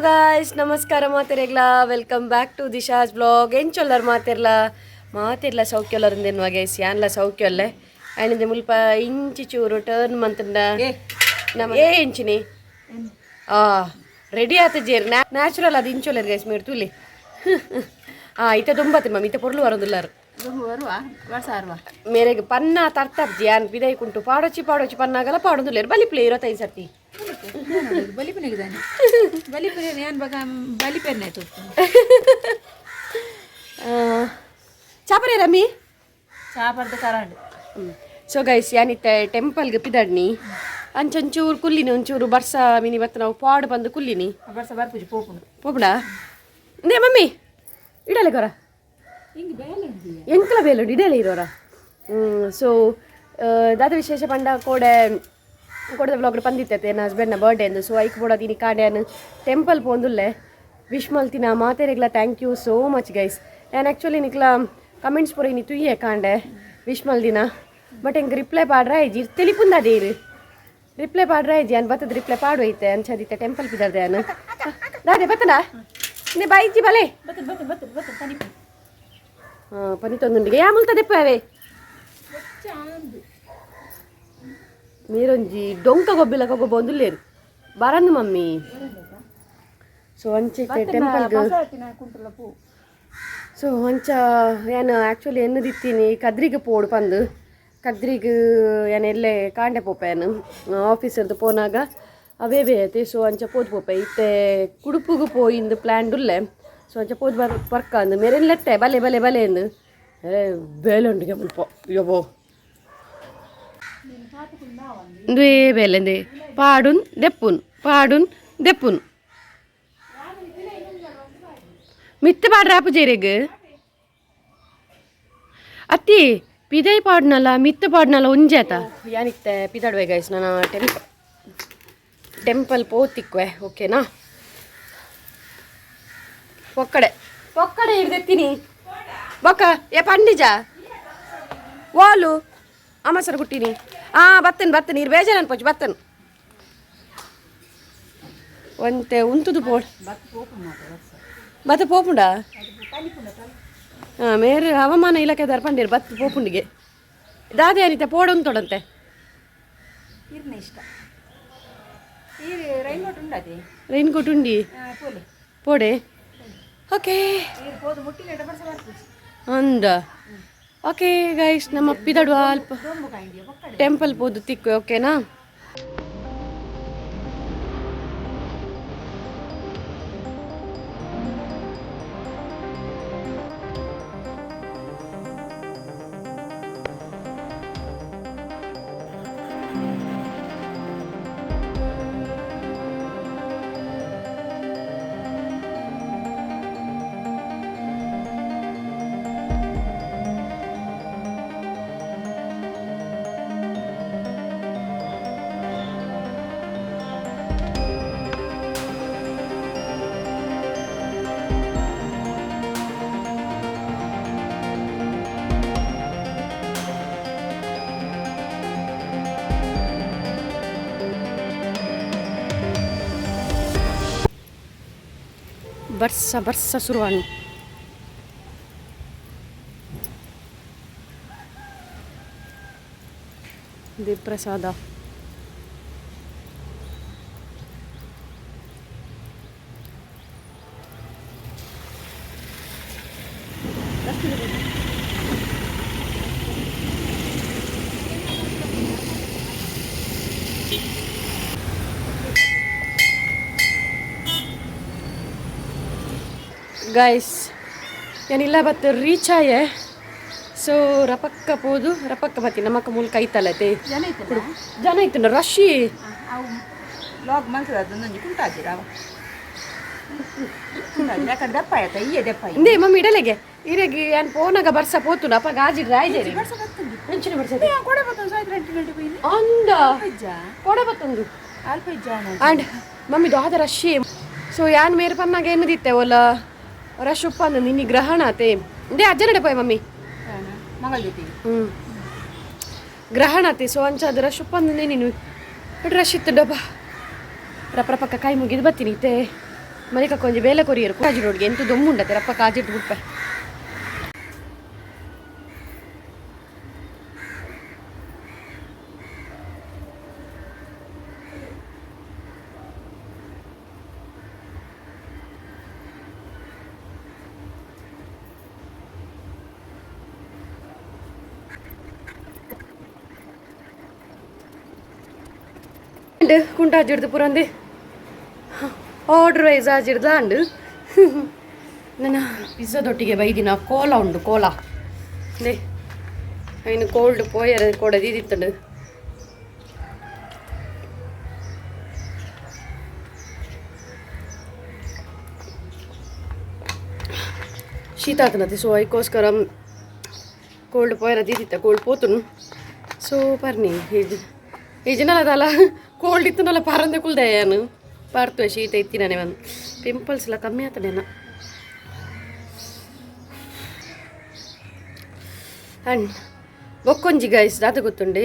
Guys, ನಮಸ್ಕಾರ ಮಾತೆರೆಗ್ಲ. Welcome back to Disha's vlog. ಎಂಚೊಲ್ಲರ್ ಮಾತೆರ್ಲ? ಮಾತೆರ್ಲ ಸೌಖ್ಯೊಲ್ಲರಿಂದೇನ್ವಾ ಗೈಸ್? ಯಾನ್ಲ ಸೌಖ್ಯೊಲ್ಲೆ. ಆ್ಯಂಡ್ ಮುಲ್ಪ ಇಂಚಿ ಚೂರು ಟರ್ನ್ ಮಂತಂಡ ನಮ್ಮ ಏ ಎಂಚಿನಿ ಆ ರೆಡಿ ಆತ ಜೇರ್ ನ್ಯಾಚುರಲ್ ಅದು ಇಂಚೊಲ್ಲರ್ ಗೈಸ್. ಮೇರ್ ತುಲಿ ಆ ಇತ್ತ ದುಂಬತ್ತಿ ಮಮ್ಮಿ ಇತ್ತ ಪೊರ್ಲು ಬರೋದಿಲ್ಲಾರು. ಮೇರೆಗೆ ಪನ್ನ ತರ್ತಾಪ್ಜಿ ಯಾನ್ ಪಿದೈ ಕುಂಟು ಪಾಡೊಚ್ಚಿ ಪಾಡೊಚ್ಚಿ ಪನ್ನಾಗಲ ಪಾಡೊಂದುಲ್ಲೇರು. ಬಲಿ ಪ್ಲೇ ಇರತ್ತೈದು ಸರ್ತಿ. ಬಲಿಪುನೆಗೆ ಬಲಿಪುನೆ ಯಾನ್ ಬಗ ಬಲಿಪೆರ್ನೆ ಆಯ್ತು. ಚಾಪರೇ ರಮ್ಮಿ. ಚಾಪರ್ದ ಕರಾಂಡ್. ಸೊ ಗೈಸ್, ಯಾನಿತ್ತೆ ಟೆಂಪಲ್ಗೆ ಪಿದಡ್ನಿ. ಅಂಚೊಂಚೂರು ಕುಲ್ಲಿನಿ, ಒಂಚೂರು ಬರ್ಸ ಮಿನಿ ಬತ್ತ ನಾವು ಪಾಡು ಬಂದು ಕುಲ್ಲಿನಿ. ಬರ್ಸ ಬರ್ಪುಜಿ, ಪೋಪುಂಡು. ಪೋಪುಡ ನೇ ಮಮ್ಮಿ ಇಡಲೆ ಕೊರ. ಹಿಂಗೆ ಬೇಲೆ. ಎಂಕಲ ಬೇಲುಂಡು, ಇಡಲೆ ಇರೋರ. ಸೊ ದಾದ ವಿಶೇಷ ಪಂಡ ಕೋಡೆ ಕೋಡೆದ ವ್ಲಾಗ್ ಪಂದಿತ್ತೈತೆ, ನನ್ನ ಹಸ್ಬೆಂಡ್ನ ಬರ್ಡೇ ಅಂದು. ಸೊ ಐಕ್ ಬೋಡ ದಿನಿ ಕಾಡ್ಯಾನ್ ಟೆಂಪಲ್ ಪೋಂದುಲ್ಲೆ. ವಿಶ್ ಮಲ್ತಿನ ಮಾತೆರೆಗ್ಲ thank you so much guys. ನಾನು ಆ್ಯಕ್ಚುಲಿ ನಿಕ್ಲ ಕಮೆಂಟ್ಸ್ ಪೂರ ಇನಿ ತುಯ್ಯೆ ಕಾಂಡೆ ವಿಶ್ ಮಲ್ದಿನ, ಬಟ್ ಎಂಕ್ ರಿಪ್ಲೈ ಪಾಡ್ರ ಇಜ್ಜಿ. ತೆಲಿಪುಂದ ಅದೇರು ರಿಪ್ಲೈ ಪಾಡ್ರ ಇಜ್ಜಿ. ಅನ್ ಬತ್ತದ ರಿಪ್ಲೈ ಪಾಡು ಐತೆ ಅಂಚದಿತ್ತೆ. ಟೆಂಪಲ್ ಪಿದರ್ದೆ ಅನ್ ದಾದೆ ಬತ್ತನ ನೇ ಬಾಯಿಜ್ಜಿ ಬಲೆ. ಬತ್ತ ಬತ್ತ ಬತ್ತ ಬತ್ತ ತನಿಪು. ಹಾಂ, ಪನಿ ತೊಂದುಂಡಿಗೆ ಯಾ ಮುಲ್ತ ದೆಪ್ಪವೆ ನೀರೊಂಜಿ ಡೊಂಕ ಗೊಬ್ಬಿಲ ಗೊಬ್ಬ ಒಂದುಲ್ಲೇರು ಬರಂದು ಮಮ್ಮಿ. ಸೊ ಅಂಚೆ ಟೆಂಪಲ್ಗೆ ಕುಂಟುಲ ಪೂ. ಸೊ ಅಂಚ ಯಾನ್ ಆ್ಯಕ್ಚುಲಿ ಎನ್ನದಿತ್ತೀನಿ ಕದ್ರಿಗೆ ಪೋಡು ಪಂದು. ಕದ್ರಿಗೆ ಯಾನ್ ಎಲ್ಲೆ ಕಾಂಡೆ ಪೋಪೆ, ಯಾನ್ ಆಫೀಸರ್ದು ಪೋನಾಗ ಅವೇ ಬೇತೆ. ಸೊ ಅಂಚ ಪೋದು ಪೋಪೆ. ಇತ್ತೆ ಕುಡುಪುಗು ಪೋಯಿಂದು ಪ್ಲ್ಯಾನ್ ಉಲ್ಲೆ. ಸೊ ಅಂಚ ಪೋದು ಬರ್ ಬರ್ಕ ಅಂದು ಮೇರೆನ್ ಲೆತ್ತೆ ಬಲೆ ಬಲೆ ಬಲೆ ಎಂದು ಬೇಲೆ ಉಂಡಿಗೆ ಮುಲ್ಪ ಯಬೋ ಇಂದುವೇ ಬೇಲೆಂದೆ ಪಾಡುನ್ ದೆಪ್ಪುನ್ ಪಾಡುನ್ ದೆಪ್ಪುನ್ ಮಿತ್ತ ಪಾಡ್ರ ಆಪುಜೇರೆಗ್ ಅತ್ತಿ ಪಿದೈ ಪಾಡ್ನಲ್ಲ ಮಿತ್ತ ಪಾಡ್ನಲ್ಲ ಒಂಜೇತ. ಯಾನಿತ್ತೆ ಪಿದಾಡುವೆ ಗೈಸ್. ನಾನು ಟೆಂಪಲ್ ಪೋತಿಕ್ವೆ, ಓಕೆನಾ? ಒಕ್ಕಡೆ ಒಕ್ಕಡೆ ಹಿಡ್ದೆತ್ತೀನಿ ಬೊಕ್ಕ ಏ ಪಂಡಿಜ ಓಲು ಅಮ್ಮ ಸರ್ ಗುಟ್ಟಿನಿ. ಆ ಬತ್ತನ್ ಬತ್ತನ್ ಇರು, ಬೇಜಾರು ಅನ್ಪೋಚು ಬತ್ತನ್ ಒಂತೆ ಉಂತುದು ಪೋಡ್. ಬತ್ತ ಪೋಪುಂಡ. ಹಾಂ, ಮೇರೆ ಹವಾಮಾನ ಇಲಾಖೆದಾರ ಪಂಡೀರ್ ಬತ್ತ ಪೋಪುಂಡಿಗೆ ದಾದೆ ಅನಿತ ಪೋಡ ಉಂತೊಡಂತೆ. ಇರ್ನ ಇಷ್ಟ ಈ ರೈನ್ ಕೋಟ್ ಉಂಡದೆ. ರೈನ್ ಕೋಟ್ ಉಂಡಿ. ಪೋಲೆ. ಪೋಡೆ, ಓಕೆ. ಈರ್ ಪೋದು ಮುಟ್ಟಿನ ಬರ್ಸ ಬರ್ಪುಜಿ. ಅಂದ ಓಕೆ ಗೈಸ್, ನಮ್ಮ ಪಿದಡುವ ಅಲ್ಪ. ದೊಂಬು ಕಾಯಿಂಡಿಯ ಪಕ್ಕಡೆ. ಟೆಂಪಲ್ ಪೋದು ತಿಕ್ಕು, ಓಕೆನಾ? ಬರ್ಸ ಬರ್ಸ ಶುರುವಾಣಿ ಪ್ರಸಾದ. ಗೈಸ್, ಏನಿಲ್ಲ ಬತ್ತು ರೀಚ್ ಆಯೆ. ಸೊ ರಪಕ್ಕ ಪೋದು ರಪಕ್ಕ ಬತ್ತಿ ನಮ್ಮಕ್ಕ ಮೂಲ ಕೈತಲತೆ. ಜನ ಇತ್ತಲ್ಲ. ಜನ ಇತ್ತು, ರಶಿ. ಅವು ಲಾಗ್ ಮಲ್ತದ ಅದೊಂದೊಂಜಿ ಕುಂಟಾಜಿರ ಅವ ಕುಂಟಾಜಿರ ಯಾಕಂದ್ರೆ ದಪ್ಪ ಆಯ್ತಾ ಈಯೆ ದಪ್ಪ. ಇಂದೇ ಮಮ್ಮಿ ಇಡಲೆಗೆ ಇರೆಗೆ ಯಾನ್ ಪೋನಾಗ ಬರ್ಸ ಪೋತು ಅಪ್ಪ ಗಾಜಿ ರಾಯ್ಜೇರಿ. ಬರ್ಸ ಬತ್ತುಂಡು. ಎಂಚಿನ ಬರ್ಸ? ಕೊಡೆ ಬತ್ತುಂಡು, ಸಾಯ್ತು ರೆಂಟು ಗಂಟೆ ಪೋಯಿನಿ. ಅಂದ. ಇಜ್ಜ. ಕೊಡೆ ಬತ್ತುಂಡು. ಅಲ್ಪ ಇಜ್ಜ. ಆ್ಯಂಡ್ ಮಮ್ಮಿ ದಾದ ರಶಿ. ಸೊ ಯಾನ್ ಮೇರೆ ಪನ್ನಾಗ ಎನ್ನದಿತ್ತೆ ಓಲ ರಶ್ ಉಪ್ಪ ಅಂದ ನಿನ್ನಿ ಗ್ರಹಣ ಆತೆ. ಇಂದೇ ಅಜ್ಜನಡೆ ಪೋಯ್ ಮಮ್ಮಿ. ಮಂಗಳ ಜೊತೆ. ಹ್ಞೂ, ಗ್ರಹಣ ಆತೆ. ಸೊ ಅಂಚಾದ ರಶ್ ಉಪ್ಪ ಅಂದ ನೀನು ರಶ್ ಇತ್ತು. ಡಬ್ಬ ರಪ್ರ ಪಕ್ಕ ಕೈ ಮುಗಿದು ಬರ್ತೀನಿ ಇತ್ತೆ. ಮಲಿಕ ಕೊಂಜಿ ಬೇಲೆ ಕೊರಿಯರು ಕಾಜಿ ರೋಡ್ಗೆ ಎಂತ ದೊಮ್ಮುಂಡತೆ ರಪ್ಪ ಕಾಜಿಟ್ಟು ಬಿಡ್ಪೆ. ಕುಂಟಾಜಿಡ್ದು ಪುರಂದೆ ಆರ್ಡ್ರ್ ವೈಸ್ ಆಜಿಡ್ದು ಅಂಡು. ನನ್ನ ಪಿಜ್ಜಾದೊಟ್ಟಿಗೆ ಬೈದಿನ ಕೋಲ ಉಂಡು, ಕೋಲ they ಇನ್ನು ಕೋಲ್ಡ್ ಪೋಯರ ಕೋಡ ದೀದಿತ್ತಂಡು. ಶೀತ ಆತನತಿ, ಸೊ ಐಕೋಸ್ಕರ ಕೋಲ್ಡ್ ಪೋಯರ ದೀದಿತ್ತ, ಕೋಲ್ಡ್ ಪೋತುನು. ಸೊ ಪರ್ನಿ ಈಜಿನಲ್ಲ ಅದಲ್ಲ, ಕೋಲ್ಡ್ ಇತ್ತನಲ್ಲ ಪಾರಂದೆ ಕುಲ್ದೆ ಏನು ಪಾರ್ತುವೆ ಶೀತ ಇತ್ತಿನಾನೆ ಒಂದು ಪಿಂಪಲ್ಸ್ ಎಲ್ಲ ಕಮ್ಮಿ ಆತನೇನ. ಆ್ಯಂಡ್ ಬೊಕ್ಕೊಂಜಿ ಗೈಸ್ ದಾದ ಗೊತ್ತುಂಡೆ,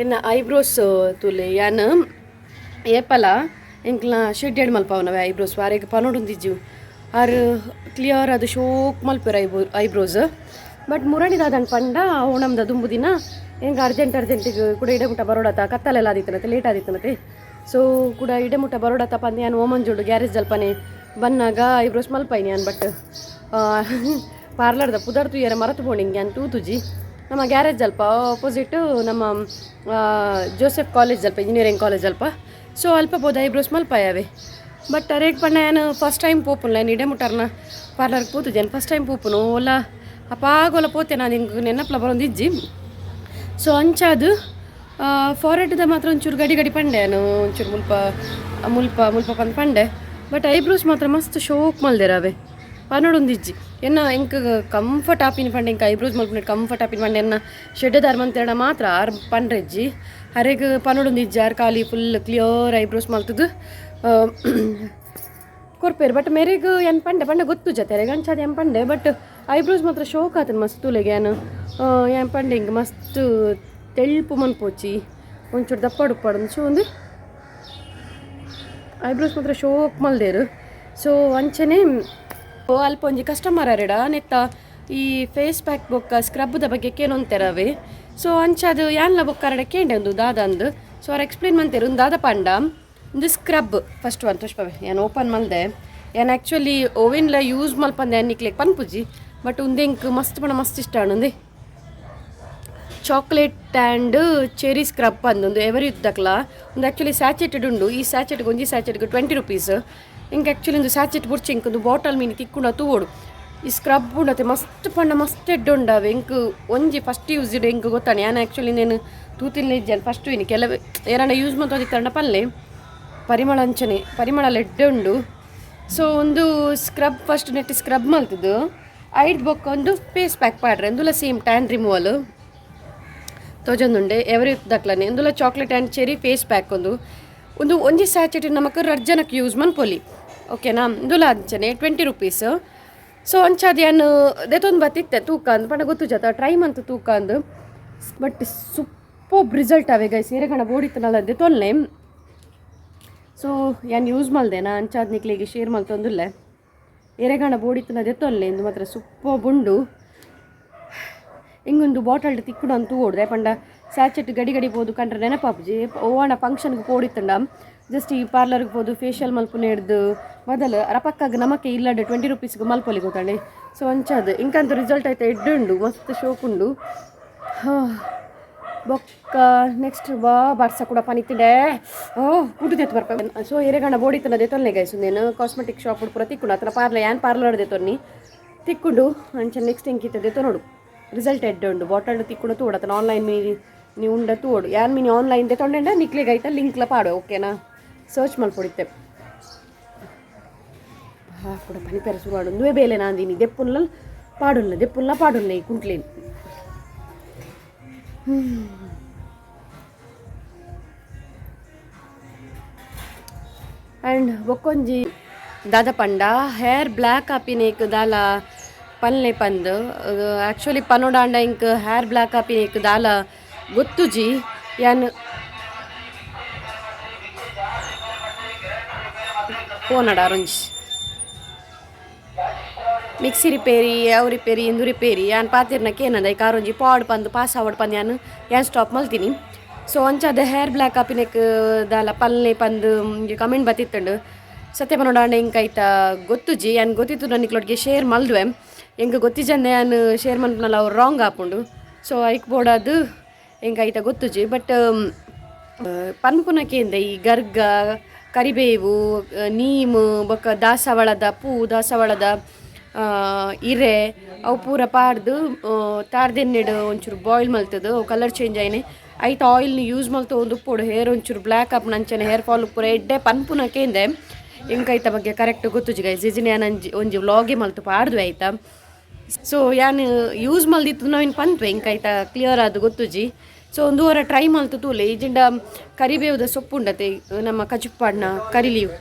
ಎನ್ನ ಐಬ್ರೋಸ್ ತುಲೆ ಯಾನ್ ಏಪಲ ಎಂಕ್ಲ ಶೆಡ್ ಮಲ್ಪಾವನವೆ ಐಬ್ರೋಸ್ ವಾರೆಗ್ ಪನೊಡುಂದಿಜ್ಜು ಆರ್ ಕ್ಲಿಯರ್ ಅದು ಶೋಕ್ ಮಲ್ಪೆರ್ ಐಬ್ರೋಸ್. ಬಟ್ ಮುರಣಿ ದಾದನ್ ಪಂಡ ಓಣಮ್ದ ದುಂಬು ದಿನ ಎಂಕ್ ಅರ್ಜೆಂಟ್ ಅರ್ಜೆಂಟಿಗೆ ಕೂಡ ಇಡಮುಟ್ಟ ಬರೋಡತ ಕತ್ತಲೆಲ್ಲ ಆದಿತ್ತನತೆ, ಲೇಟ್ ಆದಿತ್ತನತೆ. ಸೊ ಕೂಡ ಇಡಮುಟ್ಟ ಬರೋಡತ ಪಂದ್ ಯಾನ್ ಓಮಂಜೋಡು ಗ್ಯಾರೇಜ್ ಜಲ್ಪನೆ ಬನ್ನಾಗ ಐಬ್ರೋಸ್ ಮಲ್ಪೈನಿ ಯಾನ್. ಬಟ್ ಪಾರ್ಲರ್ದ ಪುದರ್ ತುಯ್ಯರ ಮರತು ಪೋಣಿಂಗ್ ಯಾನ್ ತೂತುಜಿ. ನಮ್ಮ ಗ್ಯಾರೇಜ್ ಅಲ್ಪ ಆಪೋಸಿಟ್ ನಮ್ಮ ಜೋಸೆಫ್ ಕಾಲೇಜ್ ಅಲ್ಪ, ಇಂಜಿನಿಯರಿಂಗ್ ಕಾಲೇಜ್ ಅಲ್ಪ. ಸೊ ಅಲ್ಪ ಪೋದು ಐಬ್ರೋಸ್ ಮಲ್ಪಾಯವೆ. ಬಟ್ ರೇಟ್ ಪಂಡ ಯಾನ್ ಫಸ್ಟ್ ಟೈಮ್ ಪೋಪುನ್ಲ, ಯಾನ್ ಇಡಮುಟ್ಟರ್ನ ಪಾರ್ಲರ್ಗೆ ಪೋತುಜಿ, ಯಾನ್ ಫಸ್ಟ್ ಟೈಮ್ ಪೋಪುನು. ಓಲ ಅಪಾಗೋಲ ಪೋತೆ ನಾನು, ಹಿಂಗೆ ನೆನಪಲ ಬರೋಂದಿಜ್ಜಿ. ಸೊ ಅಂಚಾದು ಫಾರೆಡ್ದ ಮಾತ್ರ ಒಂಚೂರು ಗಡಿ ಗಡಿ ಪಂಡೆ ನಾನು, ಒಂಚೂರು ಮುಲ್ಪ ಮುಲ್ಪ ಮುಲ್ಪ ಪಂದ್ ಪಂಡೆ. ಬಟ್ ಐಬ್ರೋಸ್ ಮಾತ್ರ ಮಸ್ತ್ ಶೋಕ್ ಮಲ್ದೆರವೆ ಪನೊಡೊಂದಿಜ್ಜಿ. ಎನ್ನ ಎಂಕ್ ಕಂಫರ್ಟ್ ಆಪಿನ ಪಂಡೆ, ಎಂಕ್ ಐಬ್ರೋಸ್ ಮಲ್ಪುನ ಕಂಫರ್ಟ್ ಆಪಿನ ಪಂಡೆ ಎನ್ನ ಶೆಡ್ಡೆದಾರ್ ಮಂತೇಡ ಮಾತ್ರ ಆರ್ ಪಂಡ್ರೆಜ್ಜಿ ಅರೆಗ್ ಪನೊಡೊಂದಿಜ್ಜಿ. ಆರ್ ಖಾಲಿ ಫುಲ್ ಕ್ಲಿಯರ್ ಐಬ್ರೋಸ್ ಮಲ್ತದು ಕೊರ್ಪೇರು. ಬಟ್ ಮೇರೆಗ್ ಎನ್ ಪಂಡೆ ಪಂಡೆ ಗೊತ್ತು ಜೊತೆ ಅಂಚಾದ ಎನ್ ಪಂಡೆ. ಬಟ್ ಐಬ್ರೋಸ್ ಮಾತ್ರ ಶೋಕ್ ಆತನ ಮಸ್ತ್ ತುಲೆಗೆ. ಯಾನ್ ಯಾನ್ ಪಂಡೆ ಹಿಂಗೆ ಮಸ್ತ್ ತೆಳ್ಪು ಮನ್ಪೋಚಿ ಒಂಚೂರು ದಪ್ಪ ಉಪ್ಪಾಡು ಸೊ ಒಂದು ಐಬ್ರೋಸ್ ಮಾತ್ರ ಶೋಕ್ ಮಲ್ದೇರು. ಸೊ ಅಂಚನೆ ಅಲ್ಪ ಒಂಜಿ ಕಸ್ಟಮರ್ ಅರೆಡ ನೆತ್ತ ಈ ಫೇಸ್ ಪ್ಯಾಕ್ ಬೊಕ್ಕ ಸ್ಕ್ರಬ್ದ ಬಗ್ಗೆ ಕೇನೊಂತೆರವೆ. ಸೊ ಅಂಚಾದ ಯಾನ್ಲ ಬೊಕ್ಕ ಅರಡ ಕೇಂಡೆ ಒಂದು ದಾದ ಅಂದು. ಸೊ ಅವ್ರು ಎಕ್ಸ್ಪ್ಲೇನ್ ಮಂತೇರು ಒಂದು ದಾದ ಪಂಡ. ಒಂದು ಸ್ಕ್ರಬ್ ಫಸ್ಟ್ ಒನ್ ತುಷ್ಪವೆ ಯಾನ್ ಓಪನ್ ಮಲ್ದೆ. ಯಾನ್ ಆ್ಯಕ್ಚುಲಿ ಓವೆನ್ಲ ಯೂಸ್ ಮಲ್ಪಂದೆ ಯಾನ್ ನಿಕ್ಲೆಗ್ ಪನ್ಪುಜಿ. ಬಟ್ ಉಂದೆಂಕ್ ಮಸ್ತ್ ಪಂಡ ಮಸ್ತ್ ಇಷ್ಟ ಉಂದೆ ಚಾಕ್ಲೇಟ್ ಆ್ಯಂಡ್ ಚೆರಿ ಸ್ಕ್ರಬ್ ಅಂದೊಂದು ಎವರಿ ಇದ್ದಕ್ಲ ಒಂದು ಆ್ಯಕ್ಚುಲಿ ಸ್ಯಾಚೆಟೆಡ್ ಉಂಡು. ಈ ಸ್ಯಾಚೆಟ್ಗೆ ಒಂಜಿ ಸ್ಯಾಚೆಟ್ಗೆ 20 ರುಪೀಸ್. ಇಂಕ್ ಆ್ಯಕ್ಚುಲಿ ಒಂದು ಸ್ಯಾಚೆಟ್ ಬುಡ್ಚಿ ಇಂಕ್ ಒಂದು ಬಾಟಲ್ ಮೀನು ತಿಕ್ಕುಂಡ ತೂವೋಡು. ಈ ಸ್ಕ್ರಬ್ ಉಂಡತೆ ಮಸ್ತ್ ಪಂಡ ಮಸ್ತ್ ಎಡ್ಡೆ ಉಂಡವೆ. ಇಂಕ್ ಒಂಜಿ ಫಸ್ಟ್ ಯೂಸ್ ಇಡು ಇಂಕ್ ಗೊತ್ತಾನೆ. ಯಾನ್ ಆ್ಯಕ್ಚುಲಿ ನೇನು ತೂತಿಲ್ಲ ಇಜ್ಜಾನ್ ಫಸ್ಟ್ ಇನಿ ಕೆಲವು ಏನಾನ ಯೂಸ್ ಮಂತೋದಿತ್ತಂಡ ಪಲ್ಲೆ ಪರಿಮಳ ಅಂಚನೆ ಪರಿಮಳ ಎಡ್ಡೆ ಉಂಡು. ಸೊ ಒಂದು ಸ್ಕ್ರಬ್ ಫಸ್ಟ್ ನೆಟ್ ಸ್ಕ್ರಬ್ ಮಲ್ತದ್ದು ಐದು ಬೊಕ್ಕ ಒಂದು ಫೇಸ್ ಪ್ಯಾಕ್ ಪಾಡ್ರೆ. ಅಂದುಲ ಸೇಮ್ ಟ್ಯಾನ್ ರಿಮೂವಲ್ ತೋಜೊಂದುಂಡೆ ಎವರಿ ದಕ್ಲನೆ. ಇಂದುಲ chocolate and cherry face pack ಒಂದು ಒಂದು ಒಂಜಿ ಸ್ಯಾಚೆಟ್ ನಮಕ್ ರಡ್ಡ್ ಜನಕ್ಕೆ ಯೂಸ್ ಮನ್ಪೊಲಿ, ಓಕೆನಾ. ಇಂದುಲ ಅಂಚನೆ 20 ರುಪೀಸ್. ಸೊ ಅಂಚಾದ ಯಾನ್ ದೆತೊಂದು ಬತ್ತಿತ್ತೆ ತೂಕ ಅಂದ್ ಪಂಡ ಗೊತ್ತು ಜಾತ ಟ್ರೈ ಮಂತು ತೂಕ ಅಂದು. ಬಟ್ ಸೂಪರ್ಬ್ ರಿಸಲ್ಟ್ ಅವೆ ಗೈಸ್. ಏರೆಗಣ ಬೋಡಿತ್ತನಲ್ಲ ದೆತೊನ್ಲೆ. ಸೊ ಯಾನ್ ಯೂಸ್ ಮಲ್ದೆನಾ ಅಂಚಾದ್ ನಿಕ್ಲೆಗ್ ಶೇರ್ ಮಲ್ತೊಂದುಲ್ಲೆ. ಎರೆಗಣ ಬೋಡಿತ್ತನ ದೆತ್ತೊನ್ಲೆ, ಇಂದು ಮಾತ್ರ ಸೂಪರ್ಬ್ ಉಂಡು. ಇಂಗೊಂದು ಬಾಟಲ್ ತಿಕ್ಕುಡು ಅಂತ ಓಡ್ದೆ ಪಂಡ ಸ್ಯಾಚೆಟ್ ಗಡಿ ಗಡಿ ಪೋದು ಕಂಡ್ರೆ ನೆನಪಾಪುಜಿ. ಓವಣ ಫಂಕ್ಷನ್ಗೆ ಪೋಡಿತ್ತಂಡ ಜಸ್ಟ್ ಈ ಪಾರ್ಲರ್ಗೆ ಪೋದು ಫೇಶಿಯಲ್ ಮಲ್ಪುನ ಹಿಡ್ದು ಮೊದಲು ರಪಕ್ಕಾಗ ನಮಕ್ಕೆ ಇಲ್ಲಡೆ 20 ರುಪೀಸ್ಗೆ ಮಲ್ಪೊಲಿ ಗೊತ್ತಂಡೆ. ಸೊ ಅಂಚಾದ್ ಇಂಕಂತ ರಿಸಲ್ಟ್ ಆಯ್ತಾ ಎಡ್ಡೆ ಉಂಡು, ಮಸ್ತ್ ಶೋಕ್ ಉಂಡು. ಬೊಕ್ಕ ನೆಕ್ಸ್ಟ್ ಬಾ ಬರ್ಸ ಕೂಡ ಪನಿತಿಂಡೆ ಓ ಕುಟುದೆತ್ತು ಬರ್ಪ. ಸೊ ಎರೆಗಣ ಬೋಡಿತ್ತನ ದೆತ್ತೊನ್ಲೆ ಗೈಸ್. నేను ಕಾಸ್ಮೆಟಿಕ್ ಶಾಪ್ ಪೂರ ತಿಕ್ಕೊಂಡು ಅತನ ಪಾರ್ಲರ್ ಯಾನ್ ಪಾರ್ಲರ್ ದೆತ್ತೊನ್ನಿ ತಿಕ್ಕೊಂಡು ಅಂಚ ನೆಕ್ಸ್ಟ್ ಎಂಕಿತ್ತ ದೆತ್ತೊನೋಡು. ರಿಸಲ್ಟ್ ಎಡ್ಡೆ ಉಂಡು. ಬಾಟಲ್ ತಿಕ್ಕೊಂಡು ತೂಡು ಅತನ ಆನ್ಲೈನ್ ಮೀ ನೀವು ಉಂಡ ತೂಡು. ಯಾನ್ ಮೀನಿ ಆನ್ಲೈನ್ ದೆತ್ತೊಂಡೆ ನಿಕ್ಲೆಗ್ ಐತ ಲಿಂಕ್ಲ ಪಾಡು, ಓಕೆನಾ. ಸರ್ಚ್ ಮಲ್ಪೊಡಿತ್ತೆ. ಕೂಡ ಪನಿಪೆರ ಶುರು ಒಂದುವೇ ಬೇಲೆ ನಾಂದಿನಿ ದೆಪ್ಪುಲ್ಲ ಪಾಡುಲ್ಲ ದೆಪ್ಪುಲ್ಲ ಪಾಡುಲ್ಲ ಈ ಕುಂಟ್ಲೇನು. ಆ್ಯಂಡ್ ಬೊಕ್ಕೊಂಜಿ ದಾದ ಪಂಡ ಹೇರ್ ಬ್ಲ್ಯಾಕ್ ಆಪಿನೇಕ್ ದಾಲ ಪನ್ಲೆ ಪಂದ್. ಆ್ಯಕ್ಚುಲಿ ಪನೋಡಾಂಡ ಇಂಕ್ ಹೇರ್ ಬ್ಲ್ಯಾಕ್ ಆಪಿನೇಕ್ ದಾಲ ಗೊತ್ತುಜಿ. ಯಾನ್ ಪೋನಡ ಅರುಂಜ್ Mixie repair ಅವು ರಿಪೇರಿ ಇಂದು ರಿಪೇರಿ ಯಾನ್ ಪಾತಿರ್ನ ಕೇನಂದ ಈ ಕಾರೊಂಜಿ ಪಾಡ್ ಪಂದು ಪಾಸ್ ಆವಡ್ ಪಂದು ಯಾನ್ ಯಾನ್ ಸ್ಟಾಪ್ ಮಲ್ತೀನಿ. ಸೊ ಅಂಚಾದ ಹೇರ್ ಬ್ಲ್ಯಾಕ್ ಆಪಿನೆಕ್ ದಾಲ ಪಲ್ಲೆ ಪಂದು ಕಮೆಂಟ್ ಬತ್ತಿತ್ತುಂಡು. ಸತ್ಯ ಪನೋಡಾಂಡ ಇಂಕ ಐತ ಗೊತ್ತುಜಿ, ಯಾನ್ ಗೊತ್ತಿತ್ತು ನಿಕ್ಲೊಟ್ಟಿಗೆ ಶೇರ್ ಮಲ್ದುವೆ, ಎಂಕ್ ಗೊತ್ತಿಜಂದೆ ಯಾನ್ ಶೇರ್ ಮಲ್ಪುನಲ ಅವ್ರು ರಾಂಗ್ ಆಪುಂಡು. ಸೊ ಐಕ್ ಬೋಡಾದ್ ಎಂಕ್ ಐತ ಗೊತ್ತುಜಿ. ಬಟ್ ಪನ್ಪುನಕೇಂದ ಈ ಗರ್ಗ ಕರಿಬೇವು ನೀಮ್ ಬೊಕ್ಕ ದಾಸವಾಳದ ಪೂ ದಾಸವಾಳದ ಇರೆ ಅವು ಪೂರ ಪಾಡ್ದು ತಾರ್ದೆಣ್ಣೆಡ್ ಒಂಚೂರು ಬಾಯ್ಲ್ ಮಲ್ತದು ಅವು ಕಲರ್ ಚೇಂಜ್ ಆಯ್ನೆ ಐತ ಆಯಿಲ್ನ ಯೂಸ್ ಮಲ್ತೊಂದು ಉಪ್ಪೊಡು. ಹೇರ್ ಒಂಚೂರು ಬ್ಲ್ಯಾಕ್ ಆಪುಂಡು, ಅಂಚನೆ ಹೇರ್ ಫಾಲ್ ಪೂರ ಎಡ್ಡೆ ಪನ್ಪುನಕೇಂದೆ. ಎಂಕ್ ಐತ ಬಗ್ಗೆ ಕರೆಕ್ಟ್ ಗೊತ್ತುಜಿ ಗೈಸ್, ಇಜಿನ ಯಾನ್ ಒಂಜಿ ವ್ಲಾಗೇ ಮಲ್ತು ಪಾಡ್ದು ಆಯ್ತಾ. ಸೊ ಯಾನ್ ಯೂಸ್ ಮಲ್ದಿತ್ತು ನಾವಿನ್ ಪನ್ಪೆ ಎಂಕ್ ಐತ ಕ್ಲಿಯರ್ ಆದ್ ಗೊತ್ತುಜಿ. ಸೊ ಒಂದು ವಾರ ಟ್ರೈ ಮಲ್ತು ತೂಲೆ. ಇಜಿಂಡ ಕರಿಬೇವುದ ಸೊಪ್ಪು ಉಂಡತೆ ನಮ್ಮ ಕಜಿಪ್ಪಾಡ್ನ ಕರಿಲೀವ್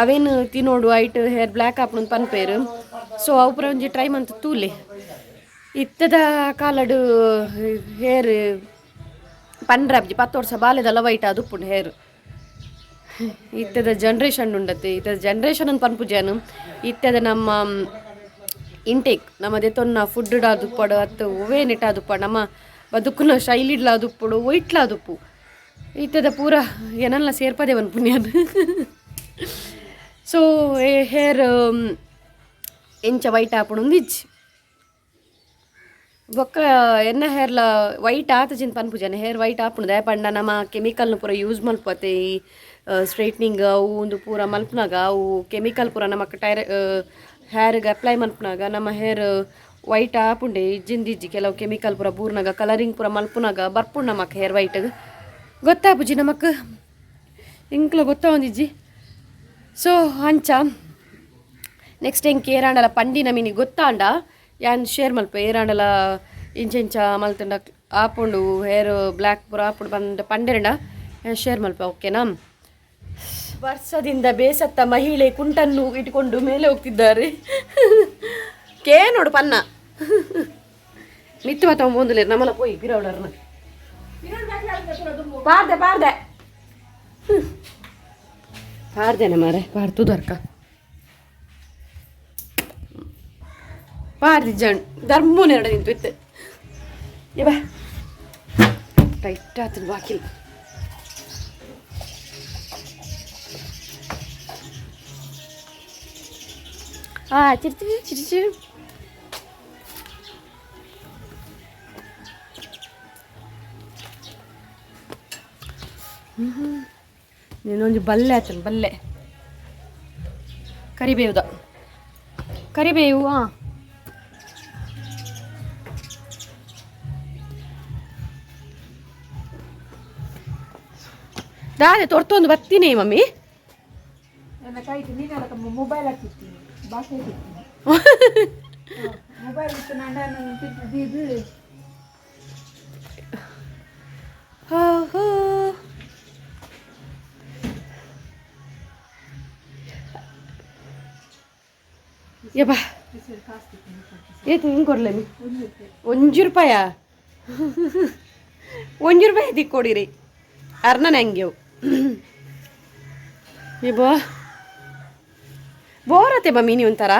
ಅವೇನು ತಿನ್ನೋಡು ಐಟ್ ಹೇರ್ ಬ್ಲ್ಯಾಕ್ ಆಪುಂಡು ಪನ್ಪೇರು. ಸೊ ಅವು ಪೂರ ಒಂಜಿ ಟ್ರೈ ಮಲ್ತು ತೂಲೆ. ಇತ್ತದ ಕಾಲಡು ಹೇರ್ ಪನ್ರಾಬ್ಜಿ 10 ವರ್ಷ ಬಾಲೆದಲ್ಲ ವೈಟ್ ಅದು ಉಪ್ಪುಂಡು ಹೇರ್. ಇತ್ತದ ಜನ್ರೇಷನ್ ಉಂಡತೆ, ಇತ್ತದ ಜನ್ರೇಷನ್ ಅಂತ ಪನ್ಪುಜಾನು. ಇತ್ತದ ನಮ್ಮ ಇಂಟೇಕ್ ನಮ್ಮ ದೆತೊನ್ನ ಫುಡ್ ದುಪ್ಪಡು ಅತ್ತು ಒವ್ವೇ ನೆಟ್ಟ ದುಪ್ಪ ನಮ್ಮ ಬದುಕುನ ಶೈಲಿಡ್ಲ ದುಪ್ಪುಡು ಒಯ್ಟ್ಲ ದುಪ್ಪು ಇತ್ತದ ಪೂರ ಏನಲ್ಲ ಸೇರ್ಪದೆ ಒಂದು ಪುಣ್ಯಾನ. ಸೊ ಹೇರ್ ಎಂಚ ವೈಟ್ ಆಪುಂಡು ಇಜ್ಜಿ ಬೊಕ್ಕ ಎನ್ನ ಹೇರ್ಲ ವೈಟ್ ಆತಜಿನ್ ಪನ್ಪುಜಾನೆ ಹೇರ್ ವೈಟ್ ಆಪುಂಡು ದಾಯೆ ಪಂಡ ನಮ್ಮ ಕೆಮಿಕಲ್ನು ಪೂರ ಯೂಸ್ ಮಲ್ಪತೆ. ಈ ಸ್ಟ್ರೈಟ್ನಿಂಗ್ ಅವು ಒಂದು ಪೂರ ಮಲ್ಪುನಾಗ ಅವು ಕೆಮಿಕಲ್ ಪೂರ ನಮಕ್ ಟೈರ್ ಹೇರ್ಗೆ ಅಪ್ಲೈ ಮಲ್ಪುನಾಗ ನಮ್ಮ ಹೇರ್ ವೈಟ್ ಆಪುಂಡೆ. ಇಜ್ಜಿಂದ ಇಜ್ಜಿ ಕೆಲವು ಕೆಮಿಕಲ್ ಪೂರ ಬೂರ್ನಾಗ ಕಲರಿಂಗ್ ಪೂರ ಮಲ್ಪುನಾಗ ಬರ್ಪುಂಡು ನಮಕ್ ಹೇರ್ ವೈಟ್. ಗೊತ್ತಾಪುಜಿ ನಮಕ್, ಇಂಕ್ಲ ಗೊತ್ತಾವೊಂದಿಜ್ಜಿ. ಸೊ ಅಂಚ ನೆಕ್ಸ್ಟ್ ಎಂಕ್ ಏರಾಂಡಲ ಪಂಡಿನ ಮಿನಿ ಗೊತ್ತಾಂಡ ಯಾನ್ ಶೇರ್ ಮಲ್ಪ. ಏರಾಂಡಲ ಇಂಚ ಮಲ್ತಂಡ ಆಪುಂಡು ಹೇರ್ ಬ್ಲ್ಯಾಕ್ ಪೂರ ಆಪುಂಡು ಬಂದ ಪಂಡೆರಂಡ ಯಾನ್ ಶೇರ್ ಮಲ್ಪ, ಓಕೆನಾ. ವರ್ಷದಿಂದ ಬೇಸತ್ತ ಮಹಿಳೆ ಕುಂಟನ್ನು ಇಟ್ಕೊಂಡು ಮೇಲೆ ಹೋಗ್ತಿದ್ದಾರೆ. ಕೇ ನೋಡು ಪನ್ನ ಮಿತ್ತು ಮಾತ ಒಂದುಲೇ ನಮ್ಮಲ ಪೋಯಿ ಬಿರವಡರ್ನ ಪಾರ್ದೆ ಪಾರ್ದೆ ಪಾರ್ದೆನೆ ಮಾರೆ ಪಾರ್ತು ದರ್ಕ ಪಾರ್ದಿ ಜಣ್ ಧರ್ಮೂನ ಎರಡು ನಿಂತು ಇತ್ತು ಇವ ಟೈಟ್ ಆತನ ಬಾಕಿಲ್. ಚಿರಿ ಚಿರಿ ಚಿರಿ ಚಿರಿ. ನೀನೊಂಜಿ ಬಲ್ಲೆ ಆತನ ಬಲ್ಲೆ ಕರಿಬೇವುದ ಕರಿಬೇವು. ಹಾಂ ದಾದೆ ತೊರ್ತೊಂದು ಬರ್ತೀನಿ ಮಮ್ಮಿ. ನನ್ನ ಕೈಟ್ ನೀನೆಲ್ಲ ಮೊಬೈಲ್ ಹಾಕಿರ್ತೀನಿ ಭಾಷೆ ಹಾಕಿರ್ತೀನಿ ಮೊಬೈಲ್ ಇತ್ತು ನಾನು ಬೀಳು. ಹೋ ಹೋ ಯಬ್ಬಾ ಏತು ಹಿಂಗೆ ಕೊಡ್ಲೆ ಒಂಜಿ ರೂಪಾಯ ಒಂಜಿ ರೂಪಾಯಿ ದಿಕ್ಕೊಡಿರಿ ಅರ್ನನ ಹಂಗೆವು. ಯಬ್ಬಾ ಬೋರತೆ ಬಾ ಮೀನಿ ಒಂಥರ.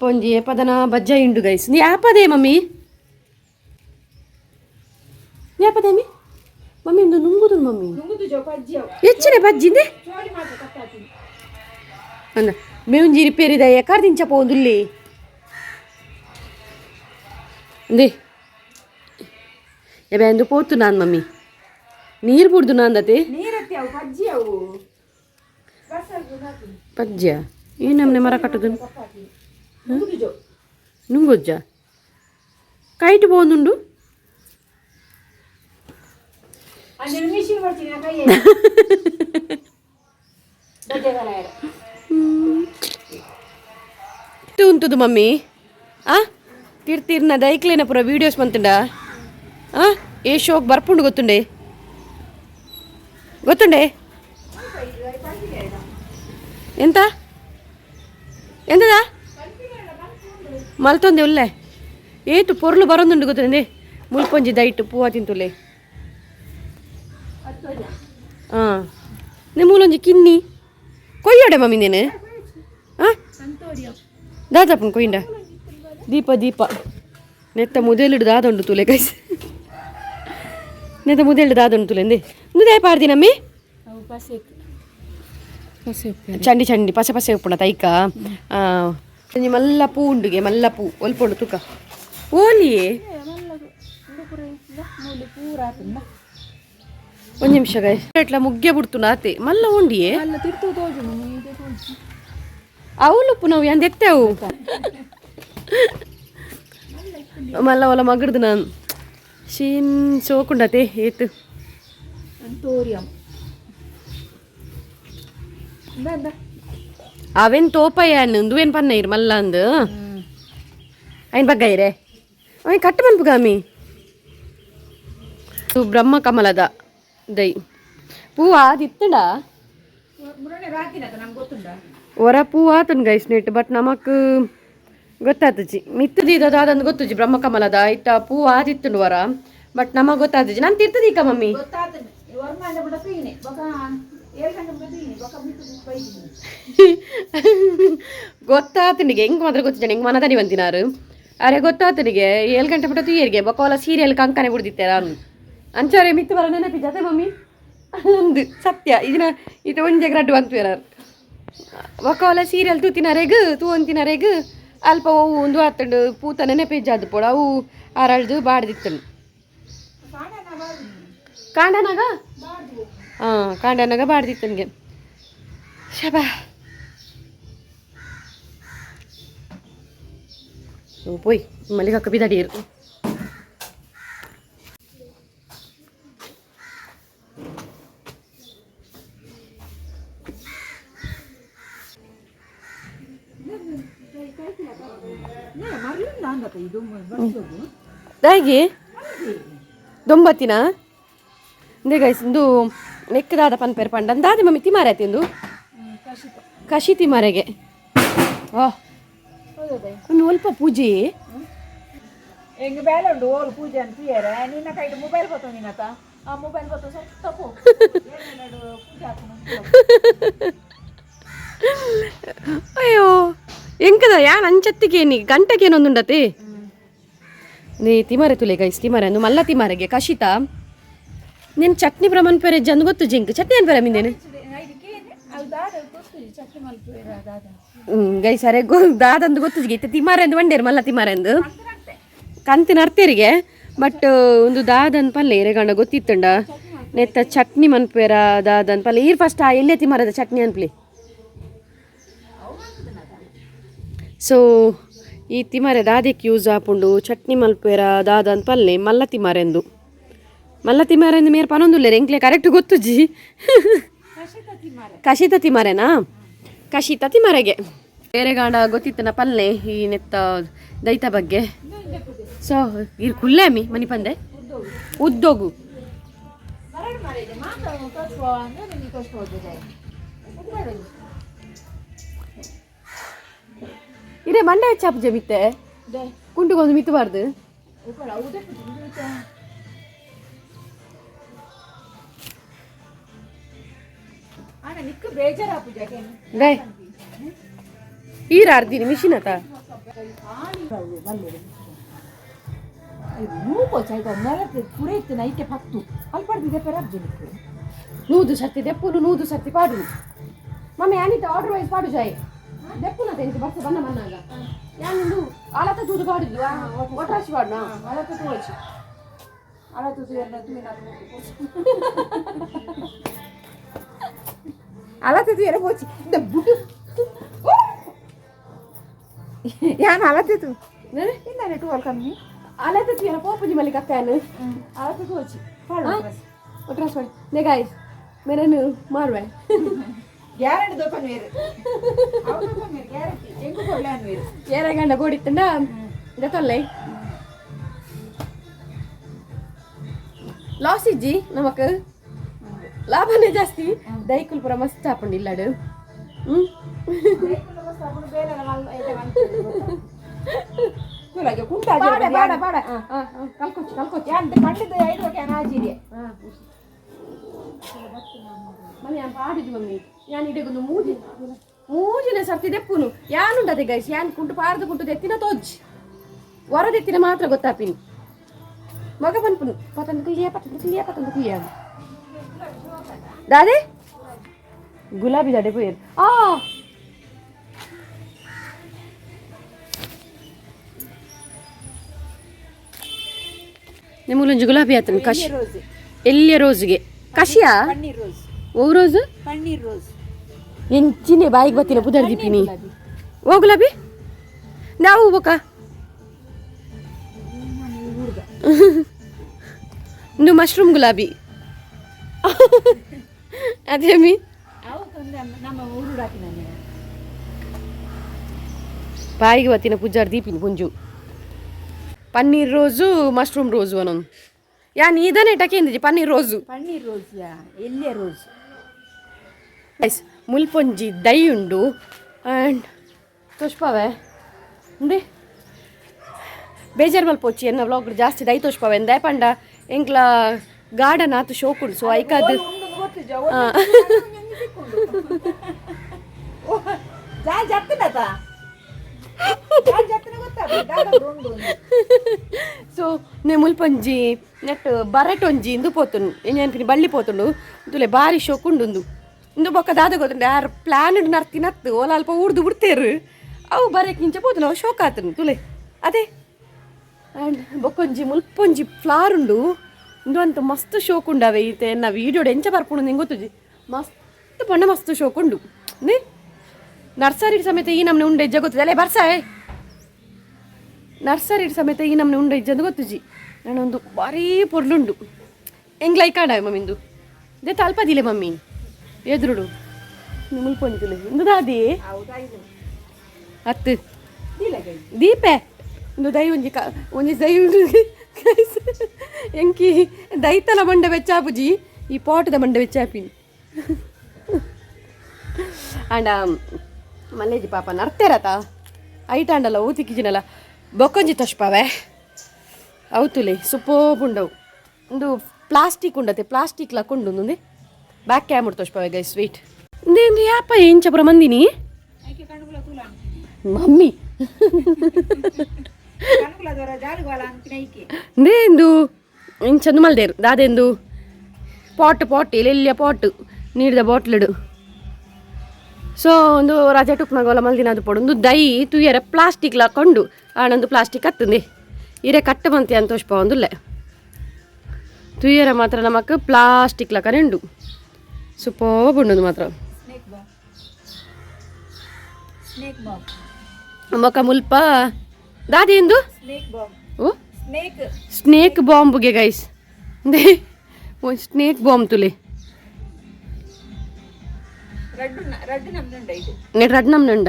ಒಂಜಿ ಏಪದನ ಬಜ್ಜ ಇಂಡು ಗೈಸ್. ನೀ ಆಪದೇ ಮಮ್ಮಿ, ನೀ ಆಪದೇ ಮಮ್ಮಿ? ಮಮ್ಮಿ ಇಂದು ನುಂಗುದು ಮಮ್ಮಿ ಹೆಚ್ಚಿನ ಬಜ್ಜಿಂದೆ ಅಂದ ಮೇಂಜಿ ರಿಪೇರಿದ ಎಕಾರ್ ದಿಂಚ ಪೋಂದುಲ್ಲಿ ಅಂದೆ ಎಬೆ ಅಂದು ಪೋತು ನಾನು ಮಮ್ಮಿ ನೀರು ಬುಡ್ದು ನಾಂದತೆ ಪಜ್ಜ ಈ ನಮ್ಮನೆ ಮರ ಕಟ್ಟುದು ನುಂಗೊಜ್ಜ ಕೈಟ್ ಪೋಂದುಂಡು. ಉಂಟುದು ಮಮ್ಮಿ ಆ ತಿರ್ತಿರ್ನ ದೈಕ್ಲೇನ ಪೂರ ವೀಡಿಯೋಸ್ ಬಂತುಂಡ ಆ ಏ ಶೋಕ್ ಬರ್ಪುಂಡು ಗೊತ್ತುಂಡೆ ಗೊತ್ತುಂಡೆ ಎಂತ ಎಂತದ ಮಲ್ತೊಂದೆ ಉಲ್ಲೆ ಏತು ಪೊರ್ಲು ಬರೋದುಂಡು ಗೊತ್ತುಂಡೆ ಮುಲ್ಪೊಂಜಿ ದೈಟ್ ಪೂವ ತಿಂತುಲೆ. ಹಾಂ ಮೂಲೊಂಜಿ ಕಿನ್ನಿ ಕೊಯ್ಯೋಡೆ ಮಮ್ಮಿ ನೀನು ಹಾಂ ದಾದಪ್ಪನ ಕೊಯ್ಯಿಂಡ ದೀಪ ದೀಪ ನೆತ್ತ ಮುದೇಲಿಡು ದಾದ ಉಂಟು ತುಲೆ ಕೈಸ್ ನೆತ್ತ ಮುದೇಲಿಡು ದಾದ ಉಂಟು ತುಲೆ ಎಂದೆ ಪಾಡ್ದಿ ನಮ್ಮಿ ಚಂಡಿ ಚಂಡಿ ಪಸೆ ಪಸೆ ಉಪ್ಪುಂಡ ತೈಕ ಒಂಜಿ ಮಲ್ಲ ಪೂ ಉಂಡುಗೆ ಮಲ್ಲ ಪೂ ಒಲ್ಪ ಉಂಡು ತುಕ ಓಲಿಯೇ ಒಂಜಿ ನಿಮಿಷ ಗೈಸ್ ಎಟ್ಲ ಮುಗ್ಗೆ ಬಿಡ್ತು ಆತೆ ಮಲ್ಲ ಉಂಡಿಯೇ ಅವಲುಪ್ಪು ನಾವು ಎಂದ ಎತ್ತೆವು ಮಲ್ಲ ಒಲ ಮಗಡ್ದು ನಾನು ಶೀನ್ ಸೋಕುಂಡತೆ ಏತು ಅವೇನ್ ತೋಪಯ್ಯ ನುಂದುವೇನ್ ಪನ್ನ ಇರು ಮಲ್ಲ ಅಂದು ಐನ್ ಬಗ್ಗ ಇರೆ ಅವನ್ ಕಟ್ಟು ಮನ್ಪುಗಾಮಿ ಬ್ರಹ್ಮ ಕಮಲದ ದೈ ಪೂವ ಅದಿತ್ತಡ ಹೊರ ಪೂವ ಆತನ್ guys net but ನಮಕ್ ಗೊತ್ತಾತಜಿ ಮಿತ್ತದಿದ ದಾದಂದು ಗೊತ್ತುಜಿ ಬ್ರಹ್ಮ ಕಮಲದ ಇತ್ತ ಪೂವ ಆದಿತ್ತುಂಡು ವರ ಬಟ್ ನಮಗ್ ಗೊತ್ತಾತಜಿ ನಾನು ತಿರ್ತದೀಕ ಮಮ್ಮಿ ಗೊತ್ತಾತನಿಗೆ ಹೆಂಗ್ ಮಾತ್ರ ಗೊತ್ತಿದ್ದಾನೆ ಹೆಂಗ್ ಮನದನಿ ಬಂತಿನಾರು ಅರೆ ಗೊತ್ತಾತನಿಗೆ 7 ಗಂಟೆ ಬಿಟ್ಟು ತೀರಿಗೆ ಬಕೋಲ ಸೀರಿಯಲ್ ಕಂಕನೆ ಬಿಡ್ದಿತ್ತೆ ನಾನು ಅಂಚಾರೆ ಮಿತ್ತು ಬರ ನೆನಪಿದ್ದೆ ಮಮ್ಮಿ ಅಂದು ಸತ್ಯ ಇದನ್ನ ಇದು ಒಂಜೆ ಗ್ರಡ್ಡು ಅಂತ ಬೇರಾರು ಬಕೋಲ ಸೀರಿಯಲ್ ತೂತಿನರೆಗ್ ತೂ ಅಂತಿನರೆಗ್ ಅಲ್ಪ ಅವು ಒಂದು ಆತಂಡು ಪೂತ ನೆನಪಿಜ್ಜಾದು ಪೋಡ ಅವು ಅರಳ್ದು ಬಾಡ್ದಿತ್ತಂಡು ಕಾಂಡನಾಗ ಹಾಂ ಕಾಂಡನಾಗ ಬಾಡ್ದಿತ್ತನ್ಗೆ ಶಬಾ ಪೋಯ್ ಮಲ್ಲಿಗೆ ಬಿದಡಿಯರು ದಾಗಿ ದೊಂಬತ್ತಿನ ಇಂದೇ ಗೈಸ್ ಇಂದು ನೆಕ್ಕದಾದ ಪನ್ಪೇರ್ ಪಂಡ ದಾದಿ ಮಮ್ಮಿ ತಿಮಾರೆ ತಿಂದು ಕಷಿ ತಿಮಾರೆಗೆ ವಾಹ್ ಮಮ್ಮಿ ಒಲ್ಪ ಪೂಜೆ ಎಂಗ್ ಬೇಲೆ ಉಂಡು ಓಲು ಪೂಜೆ ಅಂತ ತೀಯರೆ ನಿನ್ನ ಕೈಟ್ ಮೊಬೈಲ್ ಗೊತ್ತು ನಿನ್ನತ ಆ ಮೊಬೈಲ್ ಗೊತ್ತು ಸ್ವಲ್ಪ ತಪ್ಪು ಪೂಜೆ ಹಾಕೊಂಡು ಅಯ್ಯೋ ಎಂಕದ ಯಾನ್ ಅಂಚತ್ತಿಗೆ ನೀ ಗಂಟೆಗೆ ಏನೊಂದುಂಡತೆ ನೀ ತಿಮಾರೆ ತುಲೆ ಗೈಸ್ ತಿಮಾರೆ ಅಂದು ಮಲ್ಲ ತಿಮಾರೆಗೆ ಕಷಿತ ನೀನು ಚಟ್ನಿ ಪ್ರಮಾಣ ಪೇರೆ ಜಂದು ಗೊತ್ತು ಜಿಂಕ್ ಚಟ್ನಿ ಅನ್ಪೇರ ಮಿಂದೇನೆ ಗೈಸ್ ಅರೆ ಗೋ ದಾದಂದು ಗೊತ್ತು ಜಿಗೆ ಇತ್ತೆ ತಿಮಾರೆ ಅಂದು ಬಂಡೇರು ಮಲ್ಲ ತಿಮಾರೆ ಅಂದು ಕಂತಿನ ಅರ್ತೇರಿಗೆ ಬಟ್ ಒಂದು ದಾದನ್ ಪಲ್ಲೆ ಎರೆಗಂಡ ಗೊತ್ತಿತ್ತಂಡ ನೆತ್ತ ಚಟ್ನಿ ಮನ್ಪೇರ ದಾದನ್ ಪಲ್ಲೆ ಈರ್ ಫಸ್ಟ್ ಆ ಎಲ್ಲೇ ತಿಮಾರದ ಚಟ್ನಿ ಅನ್ಪ್ಲಿ. ಸೊ ಈ ತಿಮಾರೆ ದಾದಕ್ಕೆ ಯೂಸ್ ಆಪುಂಡು ಚಟ್ನಿ ಮಲ್ಪೇರ ದಾದನ್ ಪಲ್ಲೆ ಮಲ್ಲ ತಿಮಾರೆಂದು ಮಲ್ಲ ತಿಮಾರೆಂದು ಮೇರ್ ಪನೊಂದುಲ್ಲೇರು ಎಂಕ್ಲೆ ಕರೆಕ್ಟ್ ಗೊತ್ತುಜಿ ಕಷಿತ ತಿಮಾರೆನಾ ಕಷಿತ ತಿಮಾರೆಗೆ ಬೇರೆ ಗಾಂಡ ಗೊತ್ತಿತ್ತನ ಪಲ್ಲೆ ಈ ನೆತ್ತ ದೈತ ಬಗ್ಗೆ. ಸೊ ಇರ್ ಕುಲ್ಲೆ ಅಮ್ಮಿ ಮನಿ ಪಂದೆ ಉದ್ದೋಗು ಇರೇ ಮಂಡೆ ಚಾಪ್ ಜಮಿತ್ತೆ ಕುಂಟುಗೊಂದು ಮಿತ್ತಬಾರ್ದು. ಡೈ ಈರ ಅರ್ದಿನಿ ಮಿಷಿನ್ ಆತ ನೂದು ಸರ್ತಿ ದೆಪ್ಪುನು ನೂದು ಸರ್ತಿ ಪಾಡು ಮಮ್ಮಿ ಅನಿತ ಆರ್ಡರ್ ವೈಸ್ ಪಾಡು ಜಾಯ್ ದೆಪ್ಪುನ ತೆಂಕು ಬರ್ಸ ಬನ್ನ ಮನ್ನಾಗ ಯಾನಿಂದು ಆಲತ ತೂದು ಪಾಡಿದ್ಲು ಒಟ್ರಾಶಿ ಪಾಡುನಾ ಅಳತೆ ತೋಚಿ ಅಳತೆ ಅಳತೆ ತೂಯರ ಪೋಚಿ ಇಂದ ಬುಡು ಯಾನ್ ಅಳತೆ ತೂ ಇಂದಾನೆ ಟುವಲ್ ಕಮ್ಮಿ ಅಲತ ತೂಯರ ಪೋಪುಜಿ ಮಲ್ಲಿಗೆ ಅಕ್ಕನು ಅಳತೆ ತೋಚಿ ಪಾಡು ಒಟ್ರಾಶಿ ಪಾಡು ನೇ ಗಾಯ್ಸ್ ಮೇರೇನು ಮಾರುವೆ ಗ್ಯಾರಂಟಿ ದೋಪನ್ ವೇರು ಗ್ಯಾರಂಟಿ ಎಂಗು ಕೊಡ್ಲೆ ವೇರು ಏರ ಗಂಡ ಬೋಡಿತ್ತಂಡ ಗೊತ್ತಲ್ಲೇ ಲಾಸ್ ಇಜ್ಜಿ ನಮಕ್ ಲಾಭನೇ ಜಾಸ್ತಿ ದೈಕುಲ್ ಪೂರ ಮಸ್ತ್ ಆಪುಂಡು ಇಲ್ಲಡು. ಕಲ್ಕೊಚ್ಚಿ ಕಲ್ಕೊಚ್ಚಿ ಅಂತ ಪಂಡಿತ ಐದು can ಆಜಿರಿ. Mummy ಯಾನ್ ಪಾಡಿದ್ದು ಮಮ್ಮಿ ಯಾನ್ ಇಡೆಗೊಂದು ಮೂಜಿ ಮೂಜಿನ ಸರ್ತಿ ದೆಪ್ಪುನು ಯಾನುಂಡದೆ ಗೈಸ್ ಯಾನ್ ಕುಂಟು ಪಾರ್ದು ಕುಂಟು ದೆತ್ತಿನ ತೋಜ್ ವರದೆತ್ತಿನ ಮಾತ್ರ ಗೊತ್ತಾಪಿನಿ ಮಗ ಪನ್ಪುನು ಪತಂದು ಕುಯ್ಯ ಪತಂದು ಕುಯ್ಯ ಪತಂದು ಕುಯ್ಯ ದಾದೆ ಗುಲಾಬಿ ದಾಡೆ ಪೋಯರ್ ಆ ನಿಮ್ಮಲ್ಲೊಂಜಿ ಗುಲಾಬಿ ಆತನ ಕಶ್ ರೋಸ್. ಎಲ್ಲಿಯ ರೋಸ್ಗೆ ಕಶಿಯಾ? ಪನ್ನೀರ್ ರೋಸ್. ಓ ರೋಸ್. ಪನ್ನೀರ್ ರೋಸ್. ಎಂಚಿನೆ ಬಾಯಿಗೆ ಬತ್ತಿನ ಪುದರ್ ದೀಪಿನಿ. ಓ ಗುಲಾಬಿ ನಾವು ಬೊಕ ಇಂದು ಮಶ್ರೂಮ್ ಗುಲಾಬಿ ಅದೇ ಮೀ. ಅವು ನಮ್ಮ ಊರು ಹಾಕಿನ. ಬಾಯಿಗೆ ಬತ್ತಿನ Pujar Deepini ಪುಂಜು paneer rose mushroom rose ಅನ್ನೊಂದು ಯಾನ್ ಈದನೆ ಟಕೇಂದಿಜಿ ಪನ್ನೀರ್ ರೋಸು. ಪನ್ನೀರ್ ರೋಸ್ ಯಾ ಎಲ್ಲಿಯ ರೋಸ್. ಗೈಸ್ ಮುಲ್ಪೊಂಜಿ ದೈ ಉಂಡು ಆ್ಯಂಡ್ ತೋಷ್ಪಾವೆ ಉಂಡೆ ಬೇಜಾರ್ ಮಲ್ಪೊಚ್ಚಿ ಎನ್ನ ವ್ಲಾಗ್ ಜಾಸ್ತಿ ದೈ ತೋಷ್ಪಾವೆ ಎಂದೇ ಪಂಡ ಎಂಕ್ಲ ಗಾರ್ಡನ್ ಆತು ಶೋಕ್ ಉಂಡು ಸೊ ಐಕಾದ್. ಸೊ ನೆ ಮುಲ್ಪೊಂಜಿ ನೆಟ್ ಬರಟೊಂಜಿ ಇಂದು ಪೋತುಂಡು ಎಂಜ ಬಳ್ಳಿ ಪೋತುಂಡು ತುಲೆ ಬಾರಿ ಶೋಕ್ ಉಂಡು ಇಂದು ಬೊಕ್ಕ ದಾದ ಗೊತ್ತುಂಡು ಯಾರು ಪ್ಲಾನ್ ನರ್ತಿ ನತ್ತು ಓಲ ಅಲ್ಪ ಊರ್ದು ಬಿಡ್ತೇರು ಅವು ಬರಕ್ಕೆ ಇಂಚ ಪೋತುಂಡು ಅವು ಶೋಕ್ ಆತುಂಡು ತುಲೆ ಅದೇ. ಆ್ಯಂಡ್ ಬೊಕ್ಕೊಂಜಿ ಮುಲ್ಪೊಂಜಿ ಫ್ಲಾರ್ ಉಂಡು ಇಂದು ಅಂತ ಮಸ್ತ್ ಶೋಕ್ ಉಂಡವೆ ಈತೆ ಎನ್ನ ವೀಡಿಯೋಡ್ ಎಂಚ ಬರ್ಪುಂಡು ನಿಂಗೆ ಗೊತ್ತುಜಿ ಮಸ್ತ್ ಪಂಡ ಮಸ್ತ್ ಶೋಕ್ ಉಂಡು ನೇ ನರ್ಸರಿ ಸಮೇತ ಈ ನಮ್ನೆ ಉಂಡೆ ಇಜ್ಜ ಗೊತ್ತುಜಿ ಅಲ್ಲೇ ಬರ್ಸಾಯ್ ನರ್ಸರಿ ಸಮೇತ ಈ ನಮ್ನೆ ಉಂಡೆ ಇಜ್ಜಂದು ಗೊತ್ತುಜಿ ನಾನೊಂದು ಭಾರೀ ಪೊರ್ಲುಂಡು ಎಂಗ್ಲೈ ಕಾಡ ಮಮ್ಮಿಂದು they ತಲ್ಪದಿಲೆ ಮಮ್ಮಿ ಎದುರುಡು ಮುಲ್ಪೊಂಜಿ ಇಂದು ದಾದಿ ಅತ್ತು ದೀಪೆ ಇಂದು ದೈ ಒಂಜಿ ಕ ಒಂಜಿ ದೈ ಉಂಡು ಎಂಕಿ ದೈತಲ ಮಂಡೆ ಬೆಚ್ಚಾಪುಜಿ ಈ ಪಾಟದ ಮಂಡೆ ಬೆಚ್ಚಾಪಿನಿ. ಆಂಡ ಮಲ್ಲೇಜಿ ಪಾಪ ನರ್ತೇರತ ಐಟಾಂಡಲ ಓತಿಕ್ಕಿಜಿನಲ ಬೊಕ್ಕೊಂಜಿ ತೋಷ್ಪಾವೆ ಅವತುಲೆ ಸುಪೋಬುಂಡವು ಒಂದು ಪ್ಲಾಸ್ಟಿಕ್ ಉಂಡತೆ ಪ್ಲಾಸ್ಟಿಕ್ ಲಕ್ಕೊಂಡು ಒಂದೆ ಬ್ಯಾಕ್ ಕ್ಯಾಮ್ ತೋಷ್ಪಾವೆ ಗೈಸ್ ಸ್ವೀಟ್ ಇಂದು ಯಾಪ ಎಂಚಪುರ ಮಂದಿನಿ ಮಮ್ಮಿ ಇಂದು ಇಂಚಂದು ಮಲ್ದೇರು ದಾದೆಂದು ಪಾಟ್ ಪಾಟ್ ಎಲೆಲ್ಲಿಯ ಪಾಟ್ ನೀರ್ದ ಬಾಟ್ಲಿಡು ಸೊ ಒಂದು ರಜೆ ಟುಕ್ನಗೋಲ ಮಲ್ದಿನ ಅದು ಪೊಡು ಒಂದು ದೈ ತುಯ್ಯರ ಪ್ಲಾಸ್ಟಿಕ್ ಕೊಂಡು ಆಣೊಂದು ಪ್ಲಾಸ್ಟಿಕ್ ಅತ್ತಂದೆ ಇರೆ ಕಟ್ಟ ಮಂತಿ ಅಂತ ತೋಷ್ಪ ಒಂದುಲ್ಲೆ ತುಯ್ಯರ ಮಾತ್ರ ನಮಕ್ ಪ್ಲಾಸ್ಟಿಕ್ ಲಕನೆ ಉಂಡು ಸುಪೋಬ್ ಉಂಡು ಮಾತ್ರ. ಮೊಕ ಮುಲ್ಪ ದಾದಿ ಎಂದು ಓ ಸ್ನೇಕ್ ಬಾಂಬ್ಗೆ ಗೈಸ್ ಸ್ನೇಕ್ ಬಾಂಬ್ ತುಲೆ ನೆಟ್ ರಡ್ಡು ನಮ್ನುಂಡ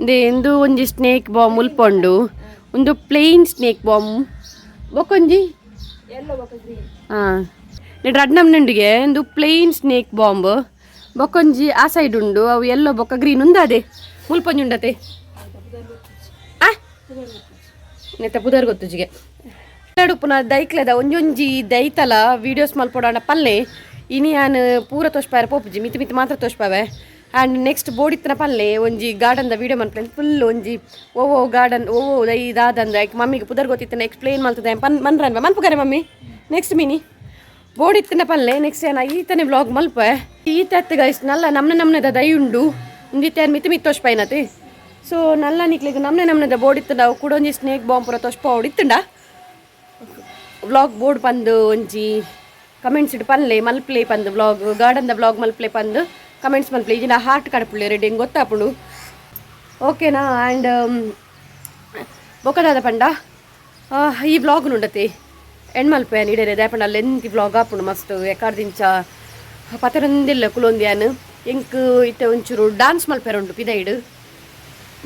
ಇಂದೆ ಎಂದು ಒಂಜಿ ಸ್ನೇಕ್ ಬಾಂಬ್ ಮುಲ್ಪೊಂಡು ಒಂದು plane snake bomb ಬೊಕೊಂಜಿ ಹಾಂ ನೆಟ್ ರಡ್ಡು ನಮ್ನುಂಡಿಗೆ ಒಂದು plane snake bomb ಬೊಕೊಂಜಿ ಆ ಸೈಡ್ ಉಂಡು ಅವು ಎಲ್ಲೋ ಬೊಕ್ಕ ಗ್ರೀನ್ ಉಂದ ಅದೇ ಮುಲ್ಪೊಂಜಿ ಉಂಡತೆ ಆ ನೆತ್ತ ಪುದರ್ ಗೊತ್ತುಜಿಗೆ ಉಪ್ಪುನ ದೈಕ್ಲೆದ ಒಂಜೊಂಜಿ ದೈತಲ ವೀಡಿಯೋಸ್ ಮಲ್ಪೊಡಾಂಡ ಪಲ್ಲೆ ಇನಿ ಯಾನ್ ಪೂರ ತೋಷ್ಪಾರೆ ಪೋಪುಜಿ ಮಿತಿ ಮಿತಿ ಮಾತ್ರ ತೋಷ್ಪಾವೆ ಆ್ಯಂಡ್ ನೆಕ್ಸ್ಟ್ ಬೋಡಿತ್ತನ ಪಲ್ಲೆ ಒಂಜಿ ಗಾರ್ಡನ್ದ ವೀಡಿಯೋ ಮನ್ಪಲೆ ಫುಲ್ ಒಂಜಿ ಓ ಓ ಗಾರ್ಡನ್ ಓ ಓ ದೈ ದಾದಂದ ಐಕ್ ಮಮ್ಮಿಗೆ ಪುದರ್ ಗೊತ್ತಿತ್ತನ ಎಕ್ಸ್ಪ್ಲೇನ್ ಮಲ್ತದೆ ಪನ್ ಮನ್ರನ್ವ ಮನ್ಪುಗಾರೆ mummy next mini ಬೋಡಿತ್ತನ ಪಲ್ಲೆ ನೆಕ್ಸ್ಟ್ ಏನ ಈತನೆ ವ್ಲಾಗ್ ಮಲ್ಪೆ ಈತ ಅತ್ತು ಗೈಸ್ ನಲ್ಲ ನಮ್ನೆ ನಮ್ನೆದ ದೈ ಉಂಡು ಉಂದಿತ್ತೆ ಮಿತಿ ಮಿತಿ ತೋಷ್ಪಾಯಿನತೆ ಸೊ ನಲ್ಲ ನಿಕ್ಲಿಗೆ ನಮ್ನೆ ನಮ್ನೆದ ಬೋಡಿತ್ತಂಡ ಅವು ಕೂಡ ಒಂಜಿ ಸ್ನೇಕ್ ಬಾಂಬ್ ಪೂರ ತೋಷ್ಪ ಓಡಿತ್ತಂಡ ವ್ಲಾಗ್ ಬೋರ್ಡ್ ಪಂದು ಒಂಜಿ ಕಮೆಂಟ್ಸ್ ಇಟ್ಟು ಪನ್ಲೆ ಮಲ್ಪ್ಲೆ ಪಂದು ವ್ಲಾಗ್ ಗಾರ್ಡನ್ದ ವ್ಲಾಗ್ ಮಲ್ಪ್ಲೆ ಪಂದು ಕಮೆಂಟ್ಸ್ ಮಲ್ಪ್ಲೆ ಈಜಿನ ಹಾರ್ಟ್ ಕಡಪುಳ್ಳೆ ರೆಡಿ ಹೆಂಗೆ ಗೊತ್ತಾಪುಂಡು ಓಕೆನಾ. ಆ್ಯಂಡ್ ಬೊಕದಾದ ಪಂಡ ಈ ವ್ಲಾಗ್ ನುಂಡತೆ ಎಂಡ್ ಮಲ್ಪೆ ನೀಡೇರೆ ದಾಪಂಡ ಲೆಂತಿ ವ್ಲಾಗ್ ಆಪುಂಡು ಮಸ್ತ್ ಎಕಾರ್ದಿಂಚ ಪತರಂದಿಲ್ಲ ಕುಲೊಂದ್ಯಾನ್ ಎಂಕ್ ಇತ್ತೆ ಒಂಚೂರು ಡಾನ್ಸ್ ಮಲ್ಪೆರುಂಡು ಪಿದೈಡ್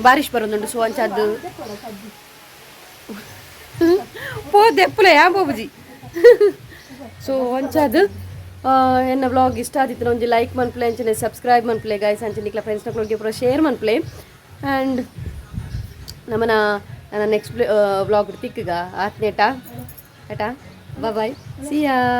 ಬಾರಿಶ್ ಬರೊಂದುಂಡು ಸೊ ಅಂಚಾದ್ ಪೋ ದೆಪ್ಪುಲೆ ಯಾ ಬೋಬುಜಿ ಸೊ ಅಂಚಾದ್ ಎನ್ನ ವ್ಲಾಗ್ ಇಷ್ಟ ಆದಿತ್ತು ಒಂಜಿ ಲೈಕ್ ಮನ್ಪ್ಲೆ ಅಂಚನೆ ಸಬ್ಸ್ಕ್ರೈಬ್ ಮನ್ಪ್ಲೆ ಗೈಸ್ ಅಂಚನೆ ನಿಕ್ಲ ಫ್ರೆಂಡ್ಸ್ ನಕ್ಲೊಗೆ ಪೂರ ಶೇರ್ ಮನ್ಪ್ಲೆ ಆ್ಯಂಡ್ ನಮ್ಮನ ನನ್ನ ನೆಕ್ಸ್ಟ್ ವ್ಲಾಗ್ ತಿಕ್ಕಗ ಆತ್ನೇಟಾ ಟಾ ಬಾಯ್ ಸಿಯಾ.